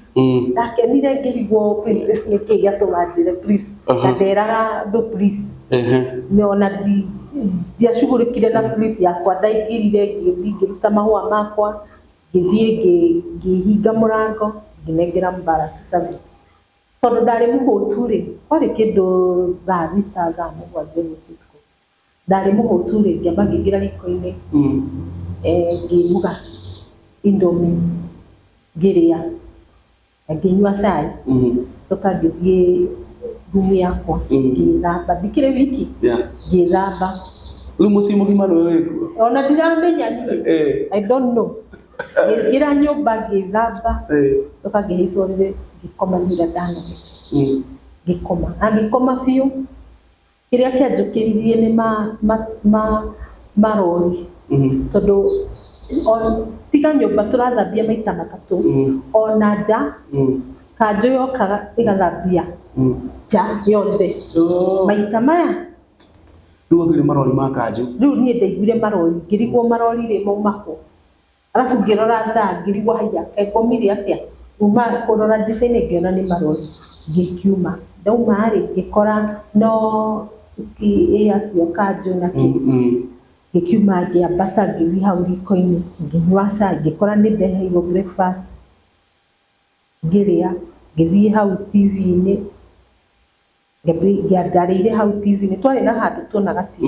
ndakenire ngĩrigwo princess nĩkĩ gĩatũma njĩre please, na nderaga andũ please, ona ndiacugurĩkire na please yakwa, ndaingĩrire ngĩthiĩ ngĩruta mahũa makwa, ngĩthiĩ ngĩhinga mũrango, ngĩnengera Mbarak cabi. Tondũ ndarĩ mũhũtu rĩ, kwarĩ kĩndũ thaa 6, thaa 7 ũguo cia ũtukũ, ndarĩ mũhũtu rĩ, ngĩamba ngĩingĩra riko-inĩ, ngĩruga Indomie, ngĩrĩa na ngĩnyua cai, coka ngĩthiĩ rumu yakwa, ngĩthamba, ndikĩrĩ wiki, ngĩthamba. Rĩu mũciĩ mũgima nĩwe wĩkuo? Ona ndiramenya niĩ, I don't know. Ngĩingĩra nyũmba ngĩthamba, coka ngĩhaica ũrĩrĩ ngĩkoma nginya ndanogete. Ngĩkoma na ngĩkoma biũ. Kĩrĩa kĩanjũkĩririe nĩ marori, tondũ tiga nyũmba tũrathambia maita matatũ, ona nja kanjũ yokaga ĩgathambia nja yothe maita maya. Rĩu wokire marori ma kanjũ? Rĩu niĩ ndaiguire marori, ngĩrigwo marori rĩ mauma kũ, arabu ngĩrora thaa ngĩrigwo haiya kaĩ ngomire atĩa, kuma kũrora ndirica-inĩ ngĩona nĩ marori, ngĩkiuma. Ndauma rĩ, ngĩkora no ĩ acio kanjũ na kĩ, ngĩkiuma ngĩambata ngĩthiĩ hau riko-inĩ ngĩnyua cai, ngĩkora nĩ ndeheirwo breakfast, ngĩrĩa, ngĩthiĩ hau TV-inĩ, ndarĩire hau TV-inĩ, twarĩ na handũ tuonaga TV,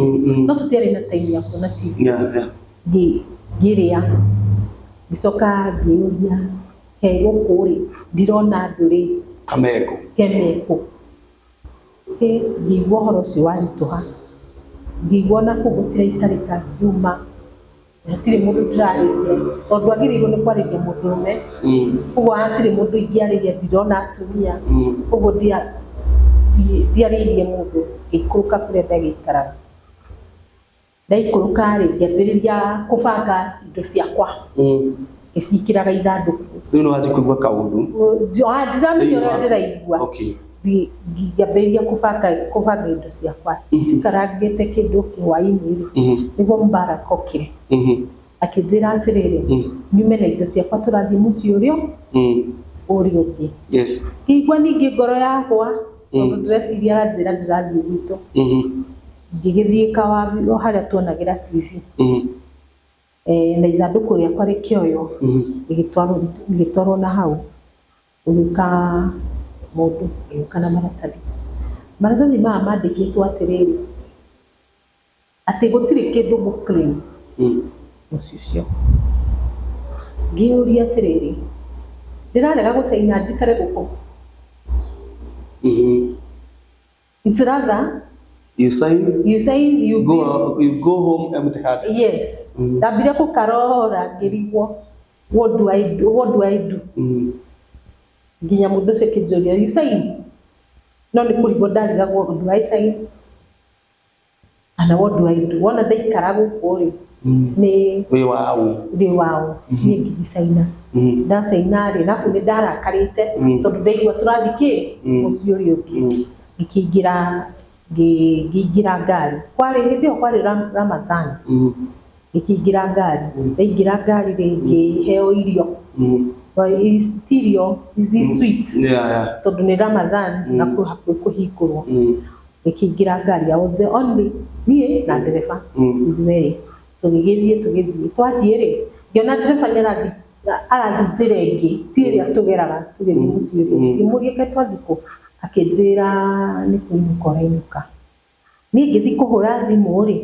no tũtiarĩ na time ya kuona TV. Ngĩrĩa, ngĩcoka ngĩũria he gũkũ rĩ, ndirona andũ rĩ, Kameko. Kemeko. Ngĩigua ũhoro ũcio waritũha, ngĩigua ona kũu gũtiraikarĩka, ngiuma, hatirĩ mũndũ ndĩrarĩria, tondũ agĩrĩirwo nĩ kwarĩria mũndũrũme, koguo hatirĩ mũndũ ingĩarĩria, ndirona atumia, koguo ndiarĩirie mũndũ, ngĩikũrũka kũrĩa ndagĩikaraga. Ndaikũrũka rĩ, ngĩambĩrĩria kũbanga indo ciakwa, ngĩciĩkĩraga ithandũkũ. Rĩu nĩ wanjia kũigua kaũndũ? Ndiramenya ũrĩa ndĩraigua. Ngĩambĩrĩria kũbanga indo ciakwa, njikarangĩte kĩndũ kĩhwaĩ-inĩ rĩ, nĩguo Mbarak okire, akĩnjĩra atĩrĩrĩ, nyume na indo ciakwa tũrathiĩ mũciĩ ũrĩa ũngĩ. Ngĩigua ningĩ ngoro yakwa, tondũ ndĩreciria aranjĩra ndĩrathiĩ gwitũ. Ngĩgĩthiĩ kawabi o harĩa tuonagĩra TV, na ithandũkũ rĩakwa rĩkĩoywo, rĩgĩtwarwo na hau, gũgĩũka mũndũ, agĩũka na maratathi. Maratathi maya mandĩkĩtwo atĩrĩrĩ, atĩ gũtirĩ kĩndũ ngũ claim mũciĩ ũcio. Ngĩũria atĩrĩrĩ, ndĩrarega gũcaina njikare gũkũ. It's rather you sign, you sign, you go, you go home empty handed. Yes. Ndambire kũkarora ngĩrigwo, what do I do? What do I do? Nginya mũndũ ũcio akĩnjũria, you sign? No nĩ kũrigwo ndarigagwo, do I sign? Kana what do I do? Wona ndaikara gũkũ rĩ, nĩ wĩ waũ? Ndĩ waũ. Niĩ ngĩgĩcaina. Ndacaina rĩ, arabu nĩ ndarakarĩte, tondũ ndaigua tũrathiĩ kĩ mũciĩ ũrĩa ũngĩ. Ngĩkĩingĩra, ngĩingĩra ngari. Kwarĩ hĩndĩ ĩyo kwarĩ Ramadhan. Ngĩkĩingĩra ngari. Ndaingĩra ngari rĩ, ngĩheo irio. Ti irio, ici sweets. Tondũ nĩ Ramadhan na kwĩ hakuhĩ kũhingũrwo. Ngĩkĩingĩra ngari, I was the only, niĩ na ndereba, ithuerĩ. Tũgĩgĩthiĩ, tũgĩthiĩ. Twathiĩ rĩ, ngĩona ndereba nĩ arathiĩ njĩra ĩngĩ, ti ĩrĩa tũgeraga tũgĩthiĩ mũciĩ ũrĩa ũngĩ. Ngĩmũũria kaĩ twathiĩ kũ? Akĩnjĩra nĩ kũinũka ũrainũka. Niĩ ngĩthiĩ kũhũra thimũ rĩ,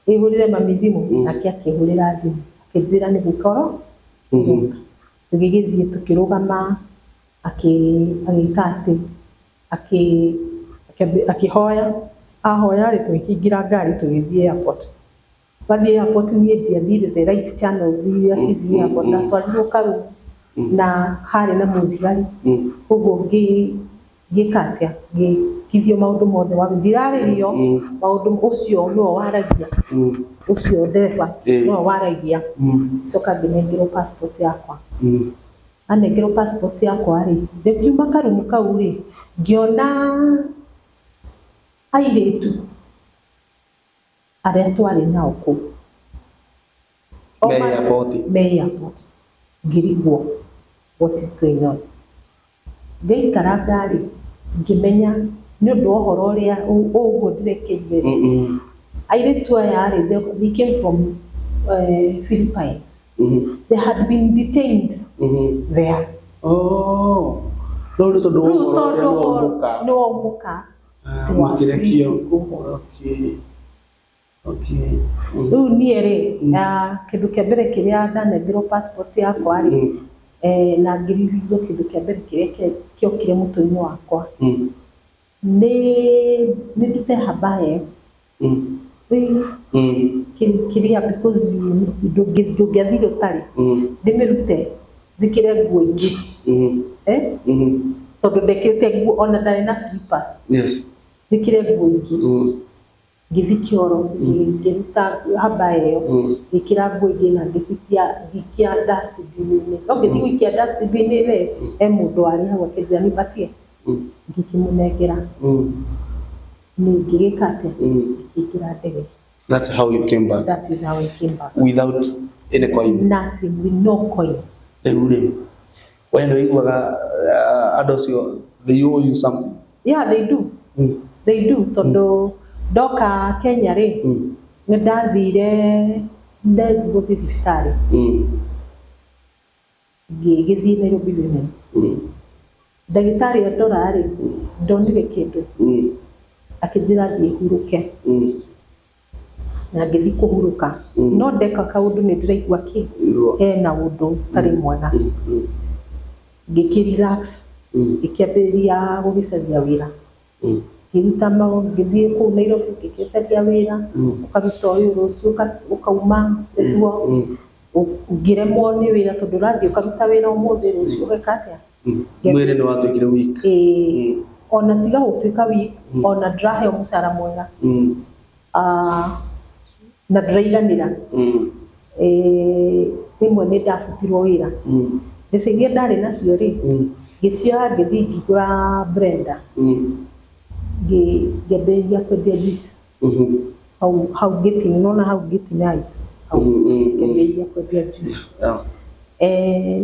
ĩhũrĩre mami thimũ, nake akĩhũrĩra thimũ. Akĩnjĩra nĩ gũka Tũgĩgĩthiĩ tũkĩrũgama, agĩka atĩ akĩhoya, ahoya rĩ, tũgĩkĩingĩra ngari tũgĩthiĩ airport. Twathiĩ airport, niĩ ndiathire the right channels iria cithiagwo, ndatwarirwo karumu na harĩ na mũthigari. Koguo ngĩka atĩa, ngĩkithio maũndũ mothe wa ndirarĩrio maũndũ, ũcio nĩwe waragia, ũcio ndereba nĩwe waragia. Coka ngĩnengerwo passport yakwa. Anengerwo passport yakwa rĩ, ngĩkiuma karumu kau rĩ, ngĩona airĩtu arĩa twarĩ nao kũu. Me airport. Me airport. Ngĩrigwo what is going on. Ngĩikaranga rĩ, ngĩmenya nĩ ũndũ wa ũhoro ũrĩa ũguo ndĩrekeire rĩ, airĩtu aya rĩ, they came from Philippines. They had been detained there. Oh. No nĩ tondũ wa Rĩu ũhoro ũrĩa tondũ nĩ waumũka. Nĩ waumũka. Ah, They were free makĩrekio. to go home. Okay. Rĩu niĩ rĩ, kĩndũ kĩa mbere kĩrĩa ndanengerwo passport yakwa rĩ, na ngĩririkio, kĩndũ kĩa mbere kĩrĩa kĩokire mũtwe-inĩ wakwa nĩ ndute habaya ĩyo kĩrĩa, because ndũngĩathire ũtarĩ, ndĩmĩrute njĩkĩre nguo ingĩ, eh, tondũ ndekĩrĩte nguo ona ndarĩ na slippers. Njĩkĩre nguo ingĩ. Ngĩthiĩ kĩoro, ngĩruta habaya ĩyo, ngĩkĩra nguo ingĩ na ngĩcikia, ngĩikia dustbin-inĩ. No ngĩthiĩ gũikia dustbin-inĩ, he mũndũ warĩ hau akĩnjĩra nipatie, ngĩkĩmũnengera. Nĩ ngĩgĩka atĩa, ngĩingĩra ndege. That's how you came back. That is how I came back. Without any coin. Nothing, with no coin. Rĩu rĩ, we nĩ ũiguaga andũ acio, they owe you something? Yeah, they do. They do, tondũ ndoka Kenya rĩ, nĩ ndathire, ndathiĩ gũthiĩ thibitarĩ, ngĩgĩthiĩ Nairobi Women. Ndagĩtarĩ andora rĩ, ndonire kĩndũ. Akĩnjĩra thiĩ hurũke. Na ngĩthiĩ kũhurũka. No ndeka kaũndũ nĩ ndĩraigua kĩ Ruo. Hena ũndũ ũtarĩ mwega. Ngĩkĩ relax, ngĩkĩambĩrĩria gũgĩcaria wĩra. Ngĩruta ngĩthiĩ kũu Nairobi, ngĩgĩcaria wĩra, ũkaruta ũyũ, rũciũ ũkauma ũguo. Ngĩremwo nĩ wĩra tondũ ũrathiĩ ũkaruta wĩra ũmũthĩ, rũciũ ũgeka atĩa? Mwĩrĩ nĩ watuĩkire weak. Ĩĩ, ona tiga gũtuĩka weak, ona ndĩraheo mũcara mwega. Ah, na ndĩraiganĩra. Rĩmwe nĩ ndabutirwo wĩra. Mbeca iria ndarĩ nacio rĩ, ngĩcioya, ngĩthiĩ ngĩgũra blender. Ngĩambĩrĩria kwendia juice. Hau hau gĩti-inĩ, nĩwona hau gĩti-inĩ haitũ hau, ngĩambĩrĩria kwendia juice.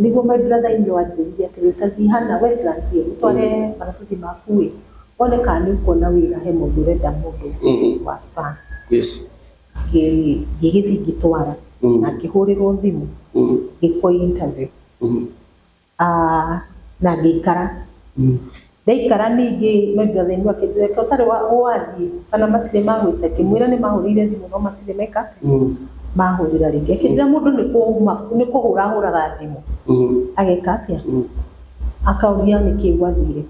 Nĩguo my brother in law anjĩrire atĩrĩ, ũtathiĩ hana Westlands ĩ, ũtware maratathi maku ĩ, wone kana nĩ ũkuona wĩra, he mũndũ ũrenda mũndũ wa spa. Ngĩgĩthiĩ ngĩtwara na ngĩhũrĩrwo thimũ, ngĩkwo interview. Ah, na ngĩikara. Ndaikara ningĩ, my brother in law akĩnjĩra, "Reke ũtarĩ wathiĩ kana matirĩ magwĩta?" Ngĩmwĩra nĩ mahũrĩire thimũ no matirĩ meka atĩa, mahũrĩra rĩngĩ. Akĩnjĩra mũndũ nĩ kũhũra ahũraga thimũ, ageka atĩa, akauria nĩkĩ gwathire.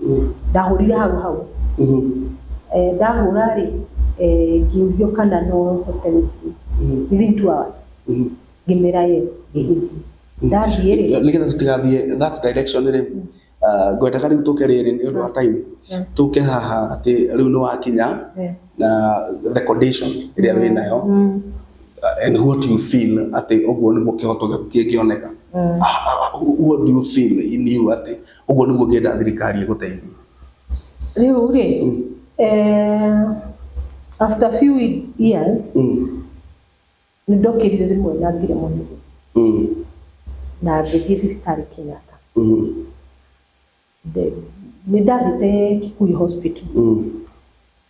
Ndahũrire hau hau. Ndahũra rĩ, ngĩũrio kana no hote gũthiĩ within 2 hours. Ngĩmĩra yes, ngĩgĩthiĩ. Ndathiĩ rĩ, Nĩgetha tũtigathiĩ that direction rĩ, ngwendaga rĩu tũke rĩrĩ nĩ ũndũ wa time, tũke haha atĩ rĩu nĩ wakinya na the condition ĩrĩa wĩ nayo and what you feel atĩ ũguo nĩguo kĩhoto gĩaku kĩngĩoneka. What do you feel in you atĩ ũguo nĩguo ngĩenda thirikari ĩgũteithie? Rĩu rĩ, after few years, nĩ ndokĩrire rĩmwe na ngĩremwo nĩ gũthiĩ na ngĩthiĩ thibitarĩ Kenyatta. Nĩ ndathiĩte Kikuyu Hospital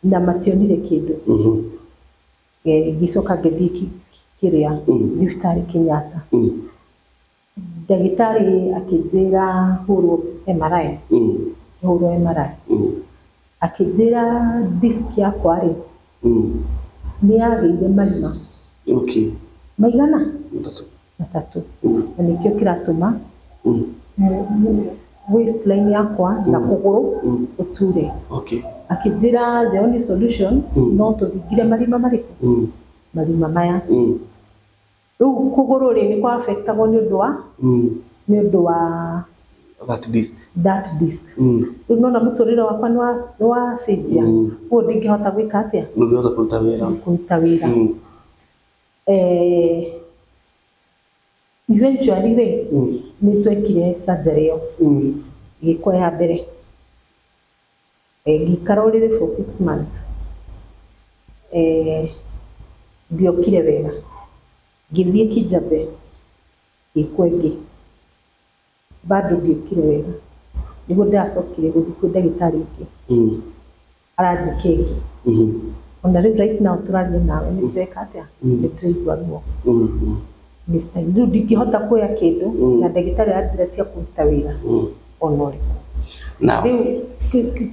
na mationire kĩndũ. Ngĩcoka ngĩthiĩ kĩrĩa, thibitarĩ Kenyatta. Ndagĩtarĩ akĩnjĩra hũrwo MRI. Ngĩhũrwo MRI. Akĩnjĩra disc yakwa rĩ, nĩ yagĩire marima. Maigana? 3. Matatũ, na nĩkĩo kĩratũma waistline yakwa na kũgũrũ gũture. Akĩnjĩra the only solution no tũthingire marima marĩkũ? Marima maya. Rĩu kũgũrũ rĩ, nĩ kwa affectagwo nĩ ũndũ wa That disc. That disc. Rĩu nona mũtũrĩre wakwa nĩ wacenjia. Koguo ndingĩhota gwĩka atĩa? Ndũngĩhota kũruta wĩra. Kũruta wĩra. Eventually rĩ, nĩ twekire surgery ĩyo. Ĩgĩkwo ya mbere. Ngĩikara ũrĩrĩ for 6 months. Ndiokire wega, ngĩthiĩ Kijabe, ngĩkwo ĩngĩ, bado ndiokire wega. Nĩguo ndĩracokire gũthiĩ kwĩ ndagĩtarĩ ũngĩ, aranjĩka ĩngĩ. Ona rĩu right now tũraria nawe, nĩ ndĩreka atĩa? Nĩ ndĩraigua ruo. Nĩ spine. Rĩu ndingĩhota kuoya kĩndũ, na ndagĩtarĩ aranjĩra tiga kũruta wĩra ona ũrĩkũ. Now, Rĩu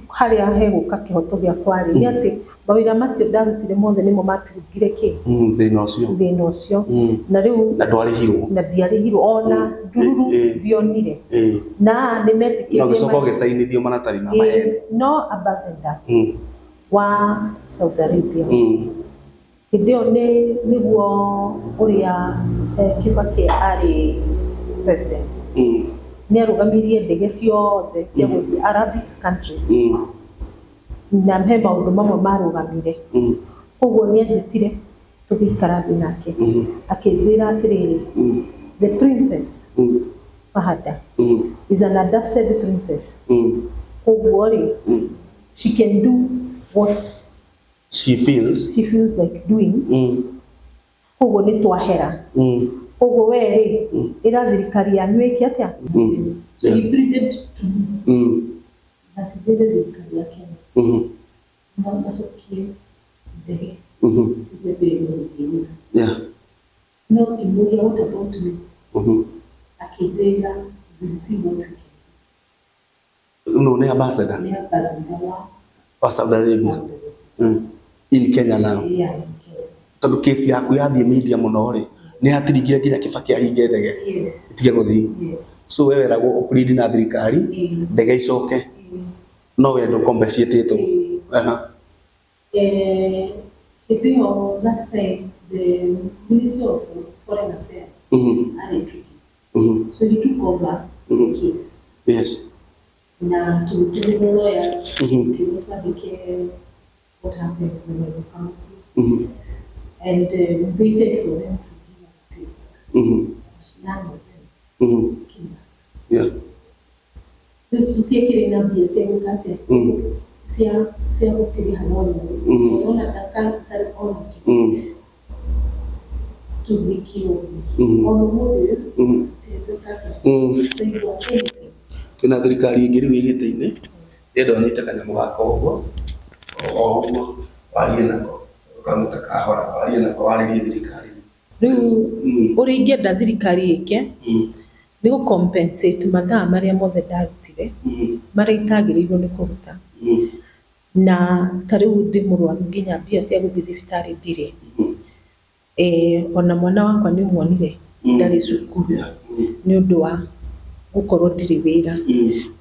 harĩa hegũka kĩhoto gĩakwa rĩ, nĩ atĩ mawĩra macio ndarutire mothe nĩmo matirigire kĩ? Thĩna ũcio. Thĩna ũcio. Na rĩu Na ndwarĩhirwo. Na ndiarĩhirwo ona ndururu. Ndionire. Na nĩ Na metĩkĩtie ũgĩcoka ũgĩcainithio maratathi ma maheni. No ambassador wa Saudi Arabia hĩndĩ ĩyo nĩ nĩguo ũrĩa Kibaki arĩ president, nĩ arũgamirie ndege ciothe cia gũthiĩ Arabic countries, na he maũndũ mamwe marũgamire. Koguo nĩ anjĩtire tũgĩikara thĩ nake, akĩnjĩra atĩrĩrĩ, "The princess Fahada is an adopted princess, koguo rĩ, she can do what she feels she feels like doing. Koguo nĩ twahera. Koguo we rĩ, ĩra thirikari yanyu ĩke atĩa?" So he pleaded to me that njĩre thirikari ya Kenya macokie ndege ciambĩrĩrie gũthiĩ wĩra. No ngĩmũria, "What about me?" Akĩnjĩra, "We'll see what we can No, nĩ ambassador do." Nĩ ambassador wa wa Saudi Arabia Saudi Arabia. In Kenya now. Yeah, in Kenya. Tondũ kesi yaku yathiĩ media mũno rĩ, nĩ yatirigire nginya Kibaki ahinge ndege itige gũthiĩ. So we weragwo ũplead na thirikari ndege icoke, no we ndũ compensate. Aha. Hĩndĩ ĩyo, that time, the Minister of Foreign Affairs arĩ Tuju. So he took over the case. Na tũgĩtũmĩrwo lawyers, tũkĩrwo twandĩke what happened na magĩũka mũciĩ. And we waited for them to give us a feedback. But none of them came back. Rĩu tũtiekĩrĩ na mbia cia gwĩka atĩa? Cia gũkĩrĩha lawyer. Ũrona ta tarĩ ona kĩ. Tũgĩkira ũguo. Ona ũmũthĩ ũyũ, tũtirĩ tweka atĩa? Twaigua anything. Twĩna thirikari ĩngĩ rĩu ĩgĩte-inĩ, ndĩrenda ũnyite kanyamũ gaka ũguo, o ũguo, warie nako, ũkamũta kahora, warie nako, warĩrie thirikari. Rĩu ũrĩa ingĩenda thirikari ĩke nĩ gũ compensate mathaa marĩa mothe ndarutire, marĩa itagĩrĩirwo nĩ kũruta. Na ta rĩu ndĩ mũrwaru, nginya mbia cia gũthiĩ thibitarĩ ndirĩ. Ona mwana wakwa nĩ muonire ndarĩ cukuru nĩ ũndũ wa gũkorwo ndirĩ wĩra.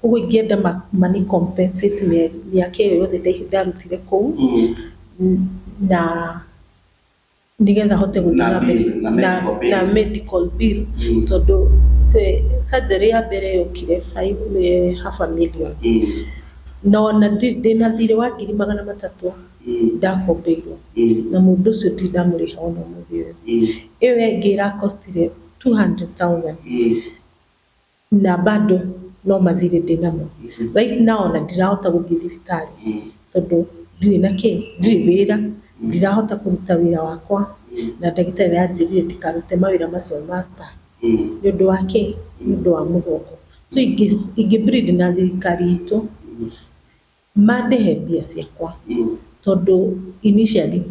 Koguo ingĩenda mani compensate mĩaka ĩyo yothe ndarutire kũu, na nĩgetha hote gũthiĩ Na na mbere. Bill, na medical bill. Na medical bill, tondũ surgery ya mbere yokire five, half a million, na ona ndĩna thirĩ wa 300,000 ndakombeirwo, na mũndũ ũcio ndirĩ ndamũrĩha ona ũmũthĩ ũyũ. Ĩyo ĩngĩ ĩrakostire 200,000, na bado no mathirĩ ndĩnamo right now, na ndirahota gũthiĩ thibitarĩ tondũ ndirĩ na kĩ, ndirĩ wĩra, ndirahota kũruta wĩra wakwa, na ndagĩtarĩ aranjĩrire ndikarute mawĩra macio ma spa. Nĩ ũndũ wa kĩ? Nĩ ũndũ wa mũgongo. So ingĩ plead na thirikari itũ mandĩhe mbia ciakwa, tondũ initially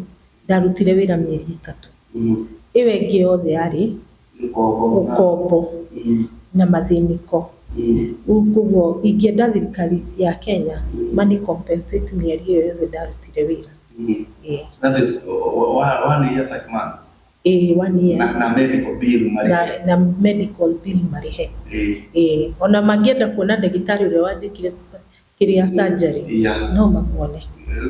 ndarutire wĩra mĩeri 3, ĩyo ĩngĩ yothe yarĩ Ngombo. Ũkombo na mathĩnĩko. Rĩu koguo ingĩenda thirikari ya Kenya mani compensate mĩeri ĩyo yothe ndarutire wĩra. That is 1 year 5 months. Ĩĩ, one year. Na medical bill marĩhe. Na medical bill marĩhe. Ĩĩ, ona mangĩenda kuona ndagĩtarĩ ũrĩa wanjĩkire kĩrĩa surgery, no mamuone.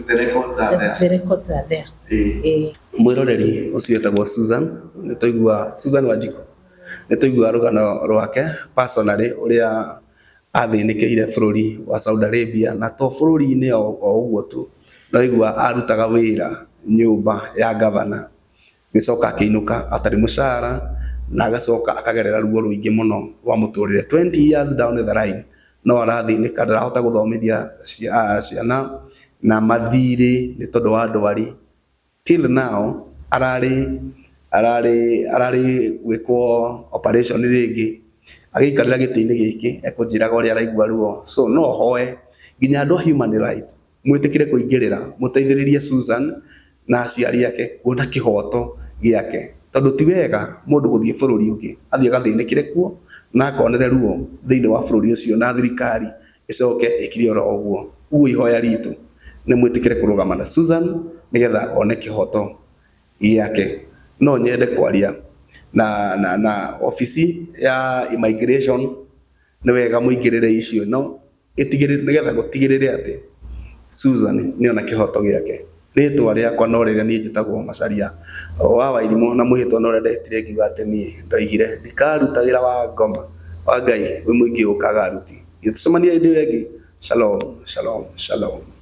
The records are there. The records are there. Ĩĩ. Mwĩroreri ũcio wĩtagwo Susan, nĩ twaigua Susan Wanjikũ, nĩ twaigua rũgano rwake personally ũrĩa athĩnĩkĩire bũrũri wa Saudi Arabia, na to bũrũri-inĩ o ũguo tu, no aigua arutaga wĩra nyũmba ya gavana, gĩcoka akĩinũka atarĩ mũcara, na agacoka akagerera ruo rũingĩ mũno rwa mũtũrĩre. 20 years down the line no arathĩnĩka, ndarahota gũthomithia ciana na mathirĩ nĩ tondũ wa ndwari. Till now ararĩ gwĩkwo operation rĩngĩ, agĩikarĩra gĩtĩ-inĩ gĩkĩ ekũnjĩraga ũrĩa araigua ruo. So no hoe nginya andũ a human right mwĩtĩkĩre kũingĩrĩra, mũteithĩrĩrie Susan na aciari ake kuona kĩhoto gĩake, tondũ ti wega mũndũ gũthiĩ bũrũri ũngĩ athiĩ agathĩnĩkĩre kuo na akonere ruo thĩinĩ wa bũrũri ũcio, na thirikari ĩcoke ĩkire oro ũguo. Ũguo ihoya ritũ nĩ mwĩtĩkĩre kũrũgama na Susan nĩgetha one kĩhoto gĩake. No nyende kwaria na obici ya immigration, nĩ wega mũingĩrĩre icio no ĩtigĩrĩre, nĩgetha gũtigĩrĩre atĩ Susan nĩona kĩhoto gĩake. Rĩtwa rĩakwa no rĩrĩa niĩ njĩtagwo Macharia wa Wairimũ, na mwĩhĩtwa no ũrĩa ndehĩtire ngiuga atĩ niĩ ndoigire ndikaruta wĩra wa ngoma wa Ngai wĩ mũingĩ ũkaga aruti. Tũcemanie hĩndĩ ĩyo ĩngĩ. Shalom, shalom, shalom.